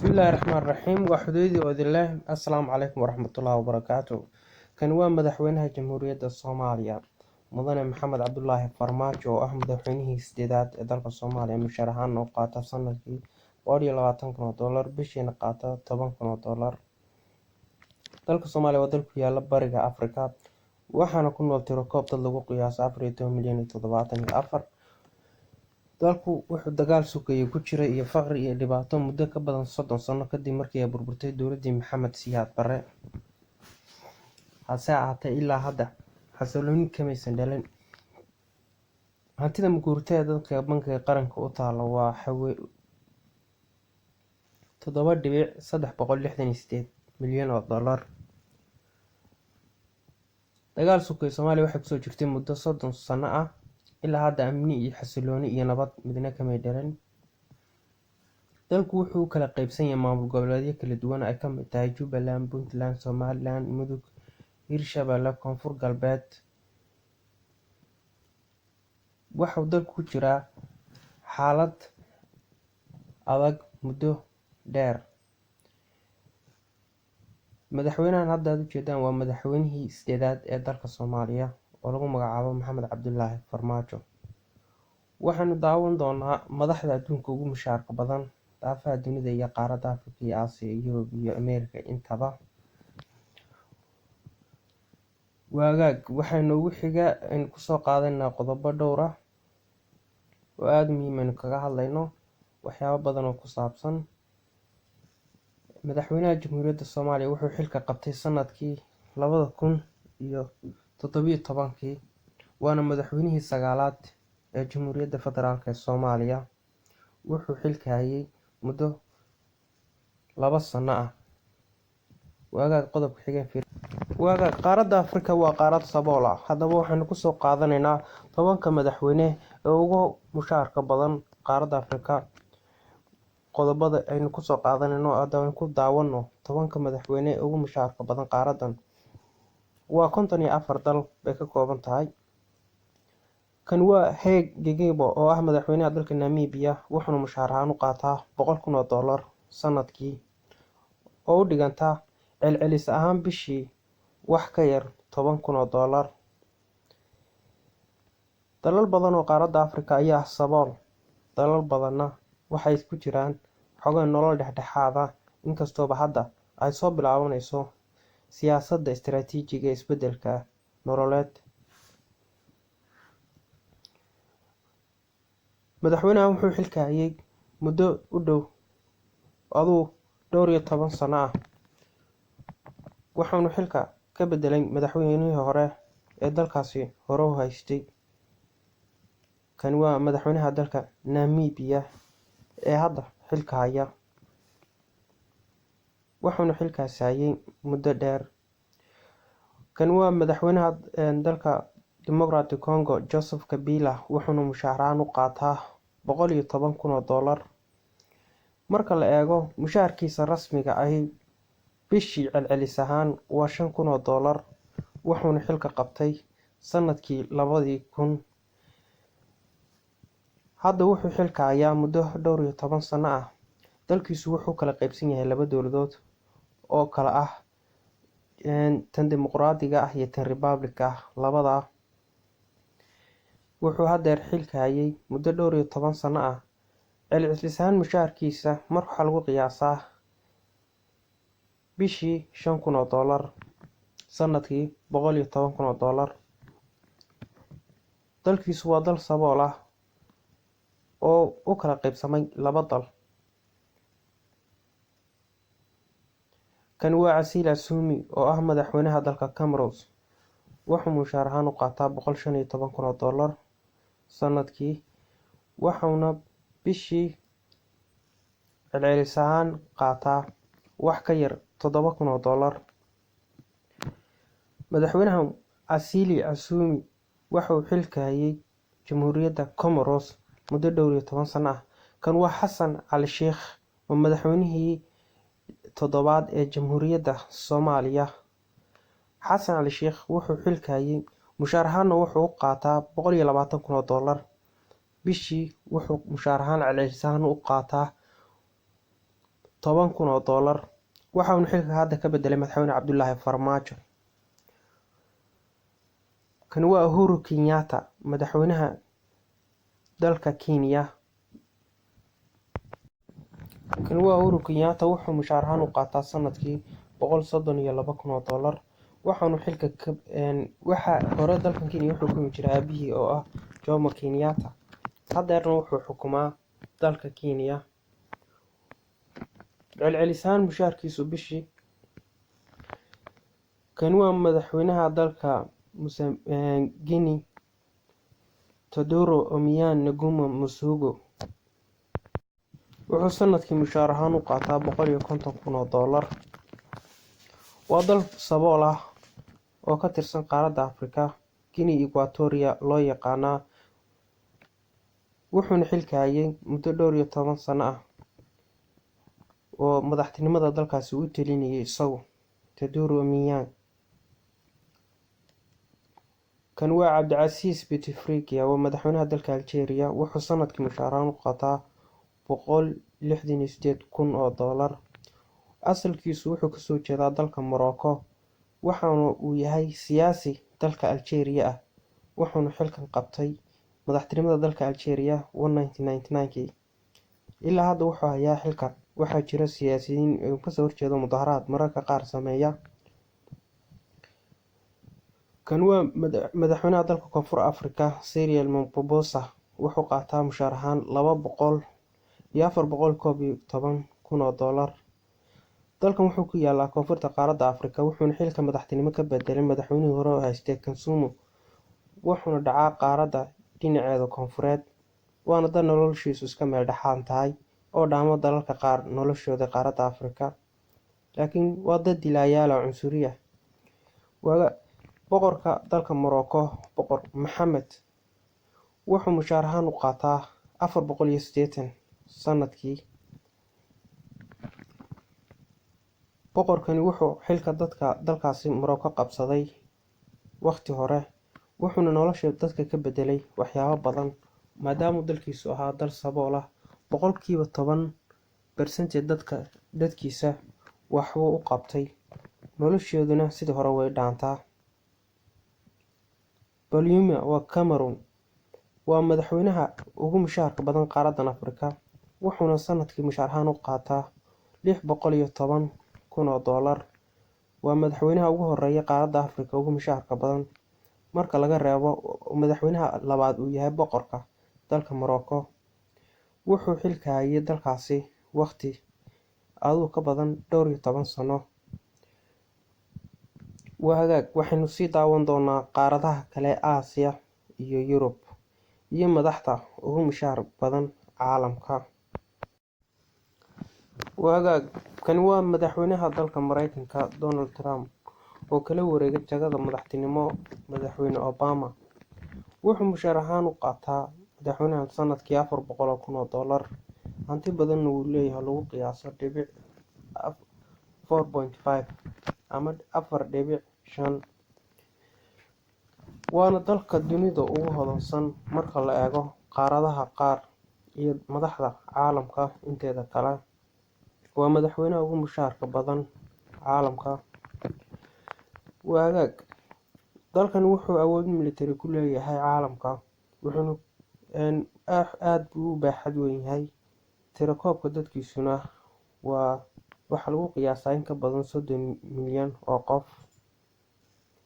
Bismillaahi Raxmaani Raxiim. Waa Xudeydi oo idin leh Assalaamu calaykum waraxmatullaahi wabarakaatu. Kani waa madaxweynaha Jamhuuriyadda Soomaaliya, Mudane Maxamed Cabdulaahi Farmaajo, oo ah madaxweynihii sideedaad ee dalka Soomaaliya. Mushaar ahaan oo qaata sanadkii $120,000, bishiina qaata $10,000. Dalka Soomaaliya waa dal ku yaala Bariga Afrika, waxaana ku nool tiro koob dad lagu qiyaaso 14,000,074. Dalku wuxuu dagaal sugayay ku jiray iyo faqri iyo dhibaato muddo ka badan 30 sano kadib markii ay burburtay dowladdii Maxamed Siyaad Barre. Hase ahaatee, ilaa hadda xasillooni kamaysan dhalin. Hantida maguurtada ee dadka Bankiga Qaranka u taalo waa $7.368 milyan. Dagaal sugay Soomaaliya waxay kusoo jirtay muddo 30 sano ah, ilaa hadda amni iyo xasillooni iyo nabad midna kamay dhalin. Dalku wuxuu u kala qaybsan yahay maamul goboleedyo kala duwan, ay ka mid tahay Jubbaland, Puntland, Somaliland, Mudug, Hirshabelle, Koonfur Galbeed. Waxuu dalku ku jiraa xaalad adag muddo dheer. Madaxweynahan hadda aad ujeedaan waa madaxweynihii sideedaad ee dalka Soomaaliya oo lagu magacaabo Maxamed Cabdulaahi Farmaajo. Waxaanu daawan doonaa madaxda adduunka ugu mushaarka badan daafaha dunida iyo qaaradda Afrika iyo Aasiya, Yurub iyo Ameerika intaba. Waagaag waxaa noogu xiga aynu kusoo qaadanaa qodobo dhowr ah oo aada muhiim aynu kaga hadlayno waxyaabo badan oo ku saabsan madaxweynaha Jamhuuriyadda Soomaaliya. Wuxuu xilka qabtay sanadkii 2017-kii, waana madaxweynihii sagaalaad ee Jamhuuriyadda Federaalk ee Soomaaliya. Wuxuu xilka hayay muddo 2 sano ah. Waagaag qodobka xigeen. Waagaag, qaaradda Afrika waa qaarad sabool ah. Haddaba waxaynu kusoo qaadanaynaa 10-ka madaxweyne ee ugu mushaarka badan qaaradda Afrika. Qodobada aynu kusoo qaadanayno haddaba ku daawano 10-ka madaxweyne ee ugu mushaarka badan qaaraddan. Waa 54 dal bay ka kooban tahay. Kan waa Hage Geingob oo ah madaxweynaha dalka Namibia, wuxuuna mushaar ahaan u qaataa $100,000 sanadkii, oo u dhiganta celcelis ahaan bishii wax ka yar $10,000. Dalal badan oo qaaradda Afrika ayaa ah sabool, dalal badanna waxay ku jiraan xogay nolol dhexdhexaad ah, inkastooba hadda ay soo bilaabanayso siyaasadda istaraatiijiga ee isbeddelka nololeed. Madaxweynahan wuxuu xilka hayay muddo u dhow aduu dhowr iyo toban sano ah, waxaanu xilka ka bedelay madaxweynihii hore ee dalkaasi hore u haystay. Kani waa madaxweynaha dalka Namibia ee hadda xilka haya, wuxuuna xilkaasi hayay muddo dheer. Kani waa madaxweynaha dalka Democratic Congo, Joseph Kabila, wuxuuna mushaar ahaan u qaataa $110,000. Marka la eego mushaharkiisa rasmiga ahi bishii celcelis ahaan waa $5,000, wuxuuna xilka qabtay sanadkii 2000. Hadda wuxuu xilka hayaa muddo dhowr iyo toban sano ah. Dalkiisu wuxuu kala qaybsan yahay laba dowladood oo kala ah tan dimuqraadiga ah iyo tan republic ah labada. Wuxuu hadeer xilka hayay muddo dhowr iyo toban sano ah. Celcelis ahaan mushaharkiisa mar waxaa lagu qiyaasaa bishii $5,000, sanadkii $110,000. Dalkiisu waa dal sabool ah oo u kala qaybsamay laba dal. Kan waa Casiil Asumi oo ah madaxweynaha dalka Comoros, wuxuu mushaar ahaan u qaataa $115,000 sanadkii, waxauna bishii celcelis ahaan qaataa wax ka yar $7,000. Madaxweynaha Casili Asumi waxauu xilka hayay Jamhuuriyadda Comoros muddo dhowr iyo toban sano ah. Kan waa Xasan Cali Sheikh oo madaxweynihii toddobaad ee Jamhuuriyadda Soomaaliya. Xasan Cali Sheikh wuxuu xilka hayay mushaar ahaanna wuxuu u qaataa $120,000 bishii, wuxuu mushaar ahaan celcelis ahaan u qaataa 10,000 oo doolar. Waxaanu xilka hadda ka bedelay Madaxweyne Cabdulaahi Farmaajo. Kani waa Uhuru Kenyatta, madaxweynaha dalka Kenya. Kani waa Uhuru Kenyatta, wuxuu mushaar ahaan u qaataa sanadkii 132,000 oo doolar. Waxaanu xilka ka waxa hore dalkan Kenya wuxuu xukumi jiray aabihii oo ah Jomo Kenyatta. Haddeerna wuxuu xukumaa dalka Kenya. Celcelis ahaan mushaarkiisu bishii. Kani waa madaxweynaha dalka Guinea, Teodoro Obiang Nguema Mbasogo. Wuxuu sanadkii mushaar ahaan u qaataa 150,000 oo doolar. Waa dal sabool ah oo ka tirsan qaaradda Afrika, Guinea Equatorial loo yaqaanaa. Wuxuuna xilka hayay muddo dhowr iyo toban sano ah oo madaxtinimada dalkaasi u talinayay isagu, Teodoro Obiang. Kan waa Cabdicasiis Bouteflika, waa madaxweynaha dalka Algeria. Wuxuu sanadkii mushaar ahaan u qaataa 168,000 oo doolar. Asalkiisu wuxuu kasoo jeedaa dalka Morocco, waxaana uu yahay siyaasi dalka Algeria ah. Wuxuuna xilkan qabtay madaxtinimada dalka Algeria 1999kii. Ilaa hadda wuxuu hayaa xilka. Waxaa jira siyaasiyiin kasoo horjeeda mudaharaad mararka qaar sameeya. Kan waa madaxweynaha dalka Koonfur Afrika, Cyril Ramaphosa. Wuxuu qaataa mushaar ahaan 200 iyo 411,000 oo doolar. Dalkan wuxuu ku yaalaa koonfurta qaaradda Afrika, wuxuuna xilka madaxtinimo ka bedelay madaxweynihii hore oo haystay Kansumo. Wuxuuna dhacaa qaaradda dhinaceeda koonfureed, waana dal noloshiisu iska meel dhexaan tahay oo dhaamo dalalka qaar noloshooda qaaradda Afrika, laakiin waa dad dilaayaal oo cunsuri ah. Boqorka dalka Morocco, Boqor Maxamed, wuxuu mushaar ahaan u qaataa 480 sanadkii. Boqorkani wuxuu xilka dadka dalkaasi Morocco qabsaday waqti hore, wuxuuna nolosha dadka ka bedelay waxyaabo badan, maadaama dalkiisu ahaa dal sabool ah. 10% dadka dadkiisa waxbuu u qabtay, noloshooduna sidii hore way dhaantaa. Paul Biya waa Cameroon, waa madaxweynaha ugu mushaarka badan qaaraddan Afrika, wuxuuna sanadkii mushaar ahaan u qaataa 610,000 oo doolar. Waa madaxweynaha ugu horeeya qaaradda Afrika ugu mushaarka badan, marka laga reebo madaxweynaha labaad uu yahay boqorka dalka Morocco. Wuxuu xilka hayay dalkaasi waqti aduu ka badan dhowr iyo toban sano. Waa hagaag, waxaynu sii daawan doonaa qaaradaha kale, Aasiya iyo Yurub, iyo madaxda ugu mushaar badan caalamka. Waa hagaag, kani waa madaxweynaha dalka Mareykanka, Donald Trump, oo kala wareegay jagada madaxtinimo madaxweyne Obama. Wuxuu mushaar ahaan u qaataa madaxweynahan sanadkii 400,000 oo doolar. Hanti badanna wuu leeyahay, lagu qiyaaso dhibic 4.5 ama 4.5. Waana dalka dunida ugu hodansan marka la eego qaaradaha qaar iyo madaxda caalamka inteeda kale. Waa madaxweynaha ugu mushaarka badan caalamka. Waa hagaag, dalkan wuxuu awood military ku leeyahay caalamka, wuxuuna aada buu u baaxad weyn yahay. Tirakoobka dadkiisuna waa waxaa lagu qiyaasaa in ka badan 30 milyan oo qof.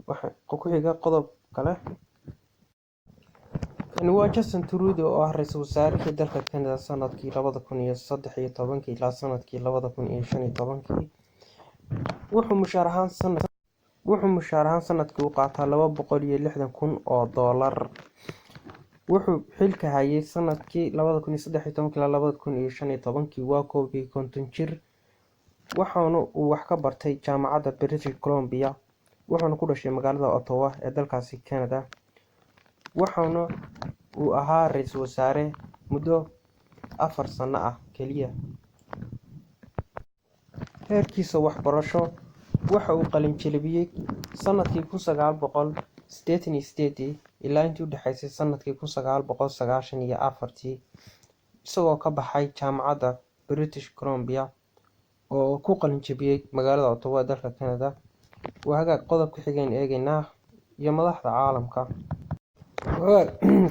Waxa ku xiga qodob kale. Kani waa Justin Trudeau oo ah ra-iisul wasaarihii dalka Canada sanadkii 2013kii ilaa sanadkii 2015kii. Wuxuu mushaar ahaan sanadkii u qaataa 260,000 oo doolar. Wuxuu xilka hayay sanadkii 2013kii ilaa 2015kii. Waa 51 jir, waxaana uu wax ka bartay jaamacadda British Columbia, wuxuuna ku dhashay magaalada Ottawa ee dalkaasi Canada. Waxaana uu ahaa ra-iisul wasaare muddo 4 sano ah keliya. Heerkiisa waxbarasho, waxa uu qalin jebiyey sanadkii 1988 ilaa intii u dhexeysay sanadkii 1994-tii, isagoo ka baxay jaamacadda British Columbia. oo ku qalin jabiyey magaalada Ottawa ee dalka Canada. Waa hagaag, qodobka xigeen eegaynaa iyo madaxda caalamka.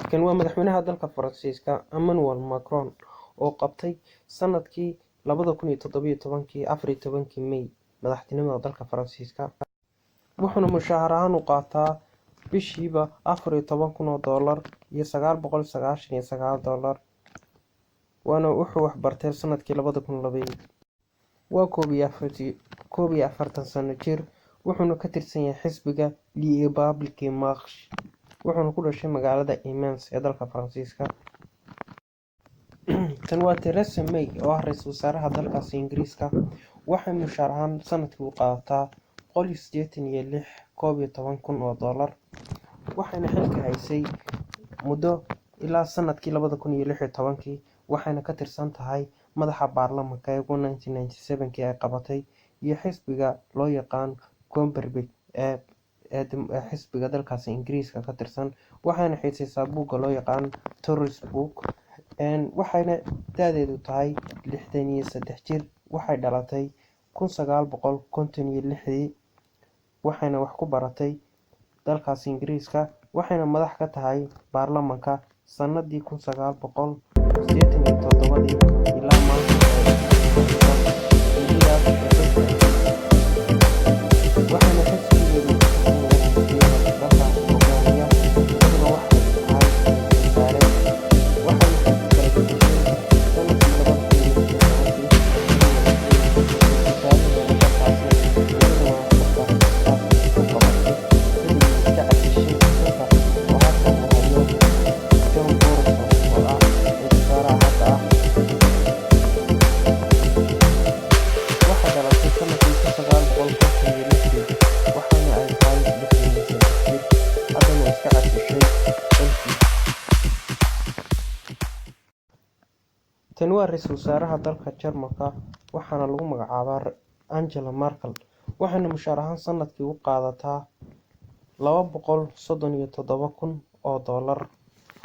Kan waa madaxweynaha dalka Faransiiska, Emmanuel Macron, oo qabtay sanadkii 2017-kii 14-kii May madaxtinimada dalka Faransiiska. Wuxuuna mushaahar ahaan u qaataa bishiiba 14,000 oo doolar iyo $999. Waana wuxuu waxbartay sanadkii 2002. Waa 41 sano jir, wuxuuna ka tirsan yahay xisbiga La République En Marche, wuxuuna ku dhashay magaalada Amiens ee dalka Faransiiska. Tan waa Theresa May oo ah ra-iisul wasaaraha dalkaasi Ingiriiska. Waxay mushaar ahaan sanadkii u qaadataa 186 11 kun oo doolar, waxayna xilka haysay muddo ilaa sanadkii 2016-kii. Waxayna ka tirsan tahay madaxa baarlamaanka ee 1997-kii ay qabatay iyo xisbiga loo yaqaan Conservative ee xisbiga dalkaasi Ingiriiska ka tirsan. Waxayna xiiseysaa buugga loo yaqaan Tourist Book. Waxayna da-deedu tahay 63 jir. Waxay dhalatay 1956-dii, waxayna wax ku baratay dalkaasi Ingiriiska, waxayna madax ka tahay baarlamaanka sanadii 1987-dii ilaa maanta. Waxayna xisbigeedu dalka hogaamiya, iyaduna waxay tahay ra-iisul wasaare. Waxayna xilka kala bedeshay sanadkii 2016-kii ra-iisul wasaarihii dalkaasi, iyaduna xilka saas ku qabatay, kadibna iska casishay xilka oo hadda uu hayo John Morrison oo ah ra-iisul wasaaraha hadda ah. Waxay dhalatay sanadkii 1956-dii, waxaana ay tahay 63 jir, haddana way iska casishay xilkii. Tani waa ra-iisul wasaaraha dalka Jarmalka, waxaana lagu magacaabaa Angela Merkel, waxayna mushaar ahaan sanadkii u qaadataa 237,000 oo doolar.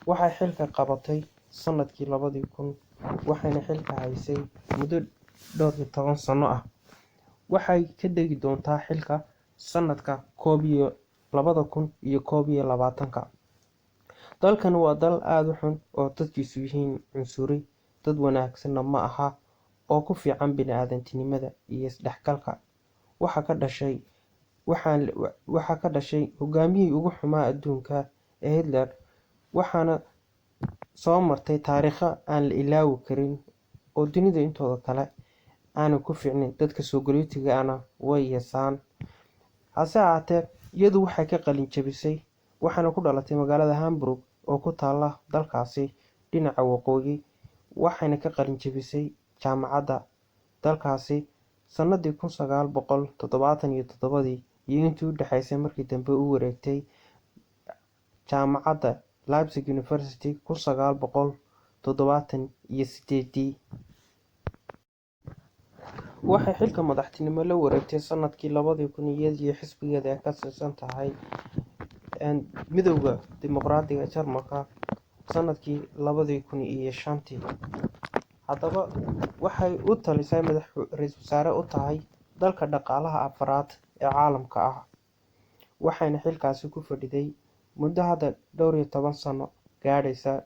Waxay xilka qabatay sanadkii 2000, waxayna xilka haysay muddo dhowr iyo toban sano ah. Waxay ka degi doontaa xilka sanadka 2021-ka. Dalkan waa dal aada u xun oo dadkiisu yihiin cunsuri, dad wanaagsanna ma aha oo ku fiican bini-aadantinimada iyo isdhexgalka. Waxaa ka dhashay hogaamiyihii ugu xumaa adduunka ee Hitler, waxaana soo martay taariikho aan la ilaawi karin oo dunida intooda kale aanay ku fiicnayn. Dadka soo galootiga ahna way yasaan. Hase ahaatee, iyadu waxay ka qalin jabisay, waxaana ku dhalatay magaalada Hamburg oo ku taala dalkaasi dhinaca waqooyi, waxayna ka qalin jabisay jaamacadda dalkaasi sanadii 1977-dii iyo intii u dhexeysay. Markii dambe u wareegtay jaamacadda Leipzig University 1978-dii. Waxay xilka madaxtinimo la wareegtay sanadkii 2000, iyadii xisbigeeda ay ka tirsan tahay Midowda Dimuqraadiga Jarmalka sanadkii 2005-tii. Haddaba waxay u talisay ra-iisul wasaare u tahay dalka dhaqaalaha afraad ee caalamka ah, waxayna xilkaasi ku fadhiday muddo hadda dhowr iyo toban sano gaadhaysa,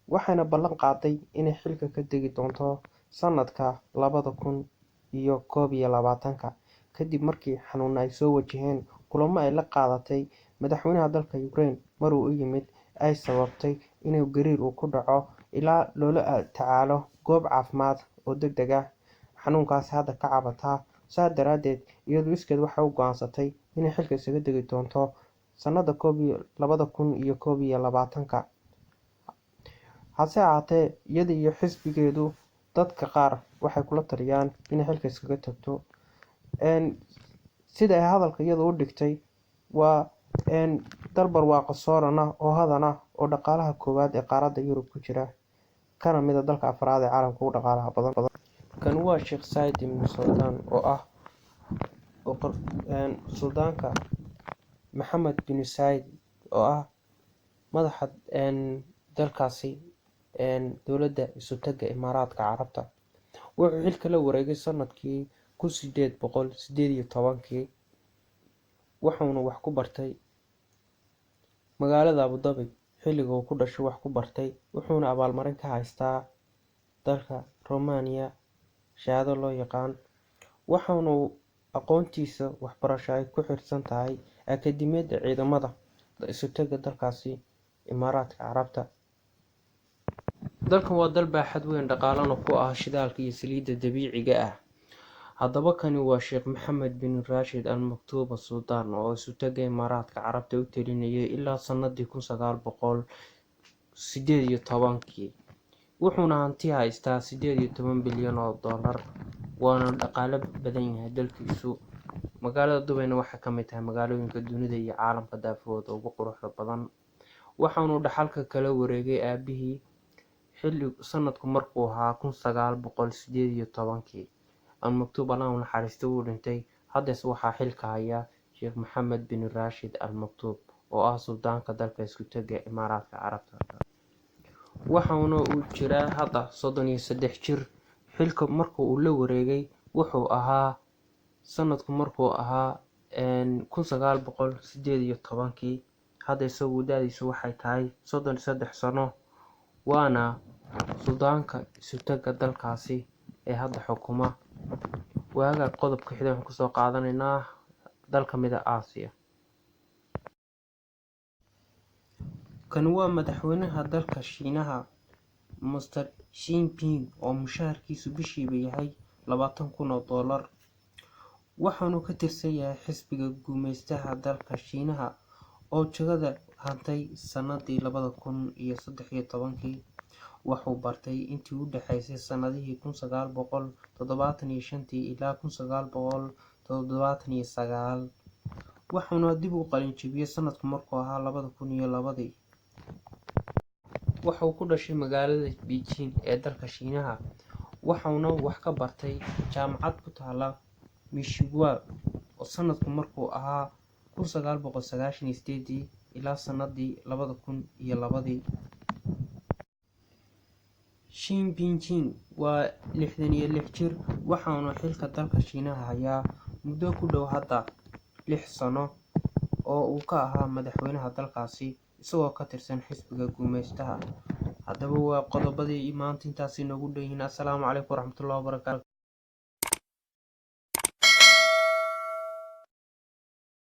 waxayna ballan qaaday inay xilka ka degi doonto sanadka 2021-ka, kadib markii xanuuna ay soo wajaheen kulamo ay la qaadatay madaxweynaha dalka Ukraine mar uu u yimid ay sababtay inuu gariir uu ku dhaco ilaa loola tacaalo goob caafimaad oo deg deg ah. Xanuunkaasi hadda ka cabataa, saa daraadeed iyadu iskeed waxay u go-aansatay inay xilka isaga degi doonto sanada 2021-ka. Hase ahaatee, iyada iyo xisbigeedu dadka qaar waxay kula taliyaan inay xilka iskaga tagto. Sida ay hadalka iyadu u dhigtay, waa dal barwaaqo sooran ah oo hadan ah oo dhaqaalaha koowaad ee qaaradda Yurub ku jira, kana mid a dalka afraad ee caalamka ugu dhaqaalaha badan. Kan waa Sheekh Said ibn Sultan oo ah suldaanka Maxamed bin Said oo ah madaxa dalkaasi dowladda Isutaga Imaaraadka Carabta. Wuxuu xilka la wareegay sanadkii 1818-kii, wuxuuna wax ku bartay magaalada Abu Dhabi xilliga uu ku dhashay wax ku bartay, wuxuuna abaalmarin ka haystaa dalka Romania shahaado loo yaqaan. Waxaana aqoontiisa waxbarasho ay ku xirsan tahay Akadeemiyadda Ciidamada Isutaga dalkaasi Imaaraadka Carabta. Dalkan waa dal baaxad weyn dhaqaalana ku ah shidaalka iyo saliidda dabiiciga ah. Haddaba kani waa Sheekh Maxamed bin Raashid Al Maktuum Suldaan oo Isutaga Imaaraadka Carabta u talinayay ilaa sanadii 1918-kii. Wuxuuna hanti haystaa 18 bilyan oo doolar, waana dhaqaale badan yahay dalkiisu. Magaalada Dubayna waxay ka mid tahay magaalooyinka dunida iyo caalamka daafahooda ugu quruxda badan. Waxaanu dhaxalka kala wareegay aabihii xilli sanadku markuu ahaa 1918-kii. Al Maktuum Allah u naxariisto wuu dhintay, haddase waxaa xilka haya Sheekh Maxamed bin Raashid Al Maktuum oo ah suldaanka dalka Isutaga Imaaraadka Carabta. Waxaana uu jiraa hadda 33 jir. Xilka marka uu la wareegay wuxuu ahaa sanadku markuu ahaa 1918-kii. Hadda isagu da'diisu waxay tahay 33 sano, waana suldaanka Isutaga dalkaasi ee hadda xukuma. Waaga qodobka xiga waxaan kusoo qaadanaynaa dal ka mid ah Aasiya. Kani waa madaxweynaha dalka Shiinaha, Mr Xi Jinping, oo mushaharkiisu bishiiba yahay 20,000 oo doolar. Waxaanu ka tirsan yahay xisbiga guumeystaha dalka Shiinaha oo jagada hantay sanadii 2013-kii. Wuxuu bartay intii u dhaxaysay sanadihii 1975 ilaa 1979, waxaana dib u qalin jebiyey sanadku markuu ahaa 2002. Wuxuu ku dhashay magaalada Beijing ee dalka Shiinaha, waxaana wax ka bartay jaamacad ku taala Michigan oo sanadku markuu ahaa 1998 ilaa sanadii 2002. Xi Jinping waa 66 jir, waxaana xilka dalka Shiinaha hayaa muddo ku dhow hadda 6 sano oo uu ka ahaa madaxweynaha dalkaasi isagoo ka tirsan xisbiga guumeystaha. Haddaba waa qodobadii maanta intaasi noogu dhan yihiin. Assalaamu calaykum waraxmatullahi wabarakaatu.